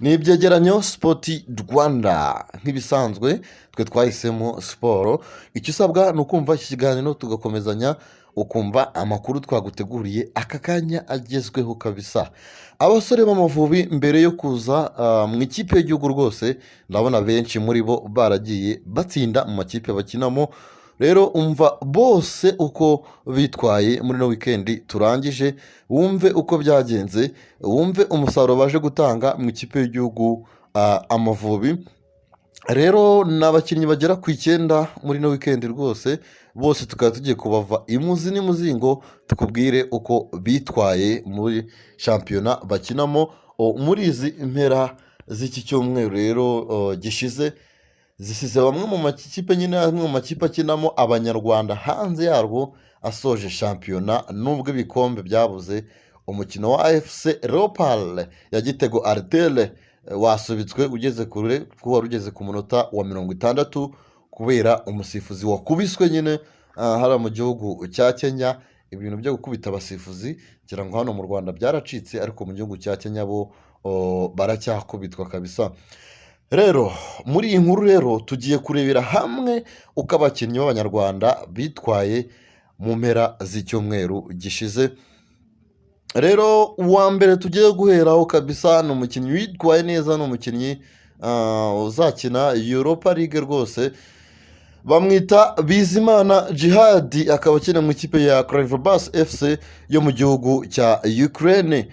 Ni Ibyegeranyo Sport Rwanda. Nk'ibisanzwe, twe twahisemo siporo. Icyo usabwa ni ukumva iki kiganiro, tugakomezanya, ukumva amakuru twaguteguriye aka kanya agezweho kabisa. Abasore b'Amavubi mbere yo kuza mu ikipe y'igihugu, rwose ndabona benshi muri bo baragiye batsinda mu makipe bakinamo. Rero umva bose uko bitwaye muri ino weekend turangije, wumve uko byagenze, wumve umusaruro baje gutanga mu ikipe y'igihugu Amavubi. Rero ni abakinnyi bagera ku 9 muri ino weekend rwose, bose tukaba tugiye kubava imuzi n'imuzingo, tukubwire uko bitwaye muri shampiyona bakinamo muri izi mpera z'iki cyumweru. Rero gishize zisize bamwe mu makipe nyine, amwe mu makipe akinamo Abanyarwanda hanze yarwo asoje shampiyona nubwo ibikombe byabuze. Umukino wa AFC Leopards ya Gitego Arthur wasubitswe ugeze kure, kuko wari ugeze ku munota wa 60, kubera umusifuzi wakubiswe nyine hariya mu gihugu cya Kenya. Ibintu byo gukubita abasifuzi ngira ngo hano mu Rwanda byaracitse, ariko mu gihugu cya Kenya bo baracyakubitwa kabisa. Rero muri iyi nkuru rero tugiye kurebera hamwe uko abakinnyi b'Abanyarwanda bitwaye mu mpera z'icyumweru gishize. Rero uwa mbere tugiye guheraho kabisa ni umukinnyi witwaye neza, ni umukinnyi uzakina Europa League rwose. Bamwita Bizimana Djihad, akaba akina mu ikipe ya Kryvbas FC yo mu gihugu cya Ukraine.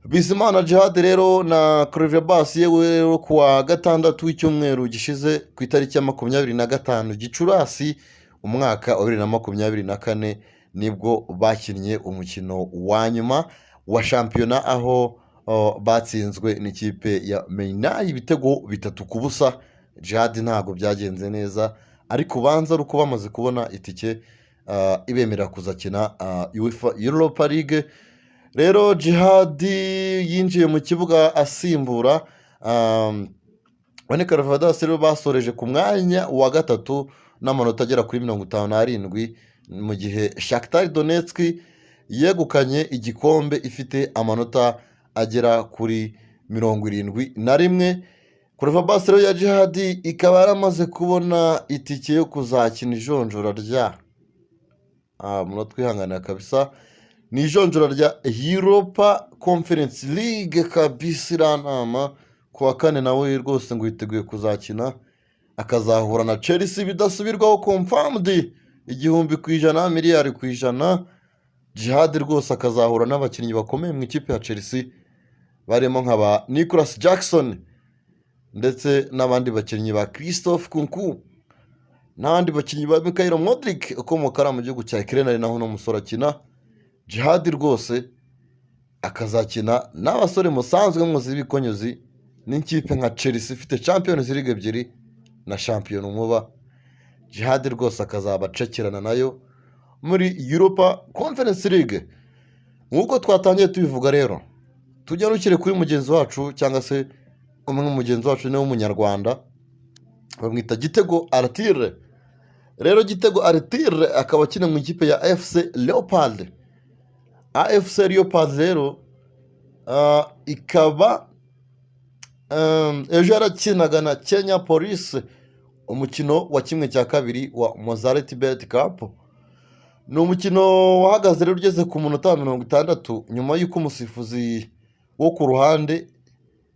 Bizimana Djihad rero na Kryvbas yewe, rero ku wa gatandatu w'icyumweru gishize, ku itariki ya 25 Gicurasi umwaka wa 2024, nibwo bakinnye umukino wa nyuma wa shampiyona, aho batsinzwe n'ikipe ya Mynai ibitego 3-0. Djihad ntabwo byagenze neza, ariko ubanza ari uko bamaze kubona itike ibemerera kuzakina UEFA Europa League. Rero Djihad yinjiye mu kibuga asimbura bane. Kryvbas rero basoreje ku mwanya wa gatatu n'amanota agera kuri 57, mu gihe Shakhtar Donetsk yegukanye igikombe ifite amanota agera kuri 71. Kryvbas rero ya Djihad ikaba yaramaze kubona itike yo kuzakina ijonjora rya muratwihanganira kabisa, ni ijonjora rya Europa Conference League kabisa. Iriya nama ku wa kane nawe rwose ngo yiteguye kuzakina, akazahura na Chelsea bidasubirwaho, confirmed 1000%, miliyari ku ijana. Djihad rwose akazahura n'abakinnyi bakomeye mu ikipe ya Chelsea, barimo nka ba Nicolas Jackson ndetse n'abandi bakinnyi ba Christophe Nkunku n'abandi bakinnyi ba Mykhailo Mudryk ukomoka hariya mu gihugu cya Ukraine, ari naho uno musore akina. Djihad rwose akazakina n'abasore musanzwe muzi b'ibikonyuzi n'ikipe nka Chelsea ifite Champions League ebyiri na shampiyona umuba. Djihad rwose akazaba acakirana nayo muri Europa Conference League. Nk'uko twatangiye tubivuga rero, tugarukire kuri mugenzi wacu, cyangwa se umwe mu mugenzi wacu niwe w'Umunyarwanda, bamwita Gitego Arthur. Rero Gitego Arthur akaba akina mu ikipe ya AFC Leopards. AFC Leopards rero ikaba ejo yarakinaga na Kenya Police umukino wa ½ wa Mozzart Bet Cup. Ni umukino wahagaze rero ugeze ku munota wa 60, nyuma y'uko umusifuzi wo ku ruhande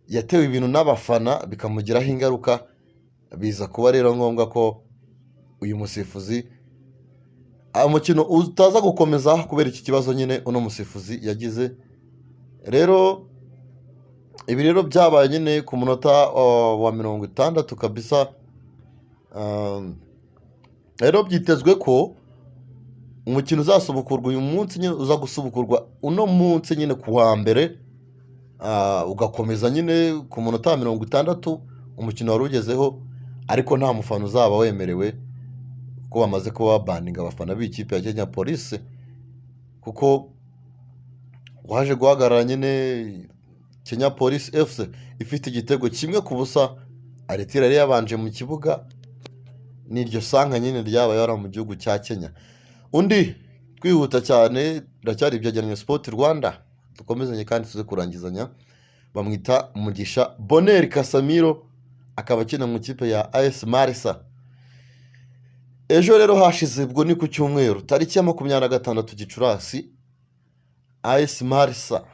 yatewe ibintu n'abafana bikamugiraho ingaruka. Biza kuba rero ngombwa ko uyu musifuzi umukino utaza gukomeza kubera iki kibazo nyine uno musifuzi yagize. Rero ibi rero byabaye nyine ku munota wa 60 kabisa. Rero byitezwe ko umukino uzasubukurwa uyu munsi nyine, uza gusubukurwa uno munsi nyine ku wa mbere, ugakomeza nyine ku munota wa 60 umukino wari ugezeho, ariko nta mufana uzaba wemerewe, kuko bamaze kuba babaninga abafana b'ikipe ya Kenya Police, kuko waje guhagarara nyine Kenya Police FC ifite igitego 1-0. Arthur yari yabanje mu kibuga. N'iryo sanka nyine ryabaye hariya mu gihugu cya Kenya. Undi twihuta cyane, biracyari Ibyegeranyo Sport Rwanda, dukomezanye kandi tuze kurangizanya. Bamwita Mugisha Bonheur Casemiro, akaba akina mu ikipe ya AS Marsa. Ejo rero hashize, ubwo ni ku cyumweru tariki ya 26 Gicurasi, AS Marsa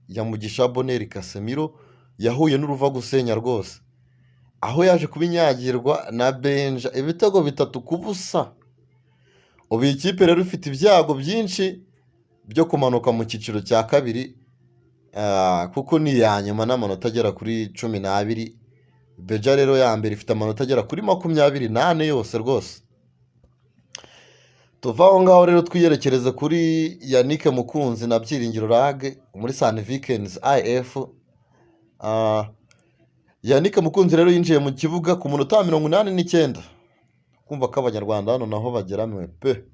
ya Mugisha Bonheur Casemiro yahuye n'uruva gusenya rwose, aho yaje kubinyagirwa na Benja ibitego 3-0. Ubu iyi kipe rero ifite ibyago byinshi byo kumanuka mu cyiciro cya kabiri, kuko ni iya nyuma n'amanota agera kuri 12. Beja rero ya mbere ifite amanota agera kuri 24 yose rwose. Tuva aho ngaho rero twiyerekereze kuri Yannick Mukunzi na Byiringiro Lague muri Sandvikens IF. Yannick Mukunzi rero yinjiye mu kibuga ku munota wa 89. Kumva ko Abanyarwanda hano naho bageramiwe pe,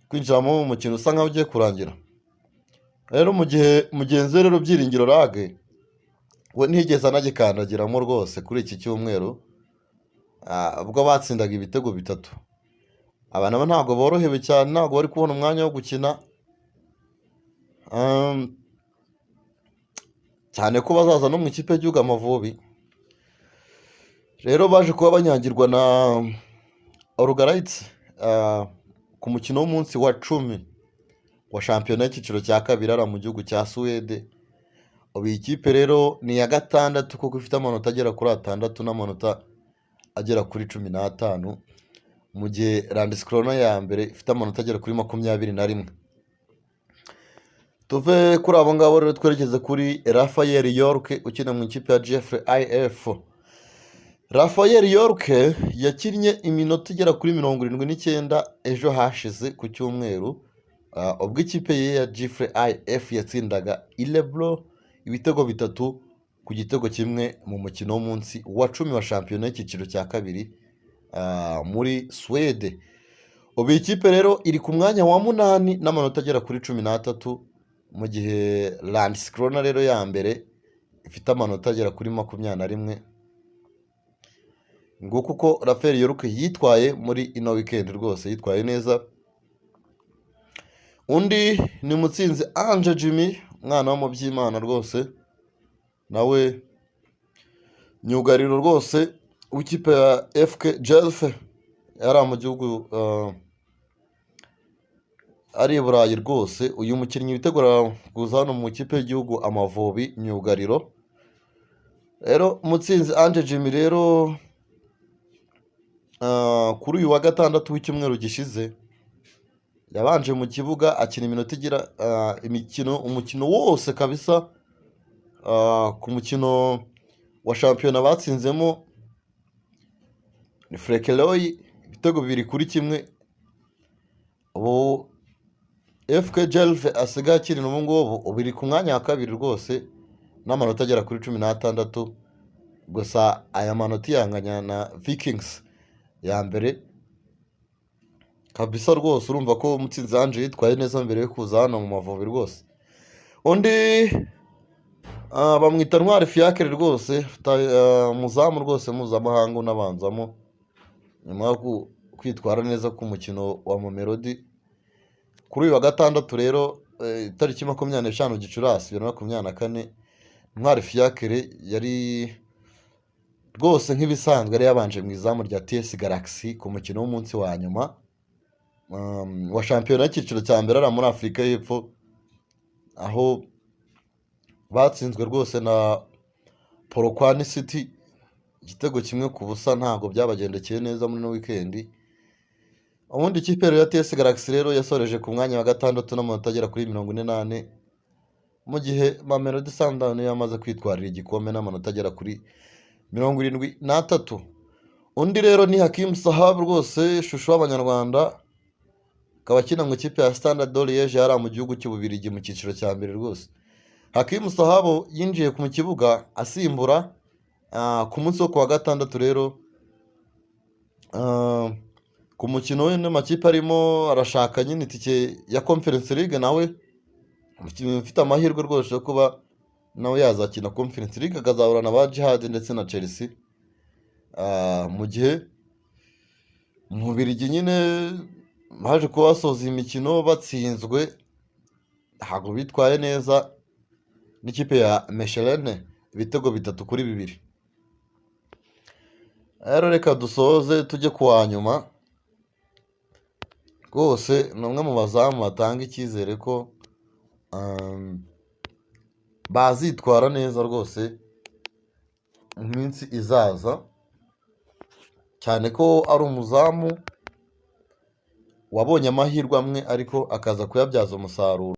kwinjiramo mu mukino usa nkaho ugiye kurangira. Rero mu gihe mugenzi we rero Byiringiro Lague we ntiyigeze anagikandagiramo rwose kuri iki cyumweru, ubwo batsindaga ibitego 3. Aba nabo ntabwo borohewe cyane, ntabwo bari kubona umwanya wo gukina, cyane ko bazaza no mu ikipe y'igihugu Amavubi. Rero baje kuba banyagirwa na Örgryte ku mukino w'umunsi wa 10 wa shampiyona y'icyiciro cya kabiri hariya mu gihugu cya Suwede. Ubu iyi kipe rero ni iya gatandatu kuko ifite amanota agera kuri 6 n'amanota agera kuri 15, mu gihe Landskrona ya mbere ifite amanota agera kuri 21. Tuve kuri abo ngabo rero twerekeze kuri Rafael York ukina mu ikipe ya Gefle IF. Rafael York yakinnye iminota igera kuri 79 ejo hashize ku cyumweru, ubwo ikipe ye ya Gefle IF yatsindaga Örebro ibitego 3-1 mu mukino w'umunsi wa 10 wa shampiyona y'icyiciro cya kabiri muri Suwede. Ubu iyi kipe rero iri ku mwanya wa munani n'amanota agera kuri 13, mu gihe Landskrona rero ya mbere ifite amanota agera kuri 21. Nguko uko Rafael York yitwaye muri ino weekend, rwose yitwaye neza. Undi ni Mutsinzi Ange Jimmy, umwana wo mu Byimana rwose, nawe myugariro rwose w'ikipe ya FK Gefle yari mu gihugu ari i Burayi rwose. Uyu mukinnyi witegura kuza hano mu ikipe y'igihugu Amavubi, myugariro rero Mutsinzi Ange Jimmy rero, kuri uyu wa gatandatu w'icyumweru gishize yabanje mu kibuga akina iminota igira imikino umukino wose kabisa, ku mukino wa shampiyona batsinzemo ni Flekkerö ibitego 2-1. Ubu FK Gefle asigaye akinira ubu ngubu, ubu iri ku mwanya wa kabiri rwose n'amanota agera kuri 16. Gusa aya manota yanganya na Vikings ya mbere kabisa rwose. Urumva ko Mutsinzi Ange yitwaye neza mbere yo kuza hano mu Mavubi rwose. Undi bamwita Ntwari Fiacre rwose, umuzamu rwose mpuzamahanga unabanzamo, nyuma yo kwitwara neza ku mukino wa Mamelodi. Kuri uyu wa gatandatu rero, itariki 25 Gicurasi 2024, Ntwari Fiacre yari rwose nk'ibisanzwe yari yabanje mu izamu rya TS Galaxy ku mukino w'umunsi wa nyuma wa shampiyona y'icyiciro cya mbere hariya muri Afurika y'Epfo, aho batsinzwe rwose na Polokwane City igitego 1-0. Ntabwo byabagendekeye neza muri ino weekend. Ubundi ikipe rero ya TS Galaxy rero yasoreje ku mwanya wa gatandatu n'amanota agera kuri 44, mu gihe Mamelodi Sundowns yamaze kwitwarira igikombe n'amanota agera kuri 73. Undi rero ni Hakim Sahab rwose, chouchou w'Abanyarwanda, akaba akina mu ikipe ya Standard de Liège hariya mu gihugu cy'Ububiligi mu cyiciro cya mbere rwose. Hakim Sahab yinjiye mu kibuga asimbura ku munsi wo ku wa gatandatu rero, ku mukino we n'amakipe arimo arashaka nyine itike ya Conference League. Nawe umukinnyi ufite amahirwe rwose yo kuba nawe yazakina Conference League, akazahura na ba Jihad ndetse na Chelsea. Mu gihe mu Bubiligi nyine baje kuba basoza iyi mikino batsinzwe, ntabwo bitwaye neza. n'ikipe ya Mechelen ibitego 3-2. Rero reka dusoze tujye ku wa nyuma. Rwose ni umwe mu bazamu batanga icyizere ko bazitwara neza rwose mu minsi izaza, cyane ko ari umuzamu wabonye amahirwe amwe ariko akaza kuyabyaza umusaruro.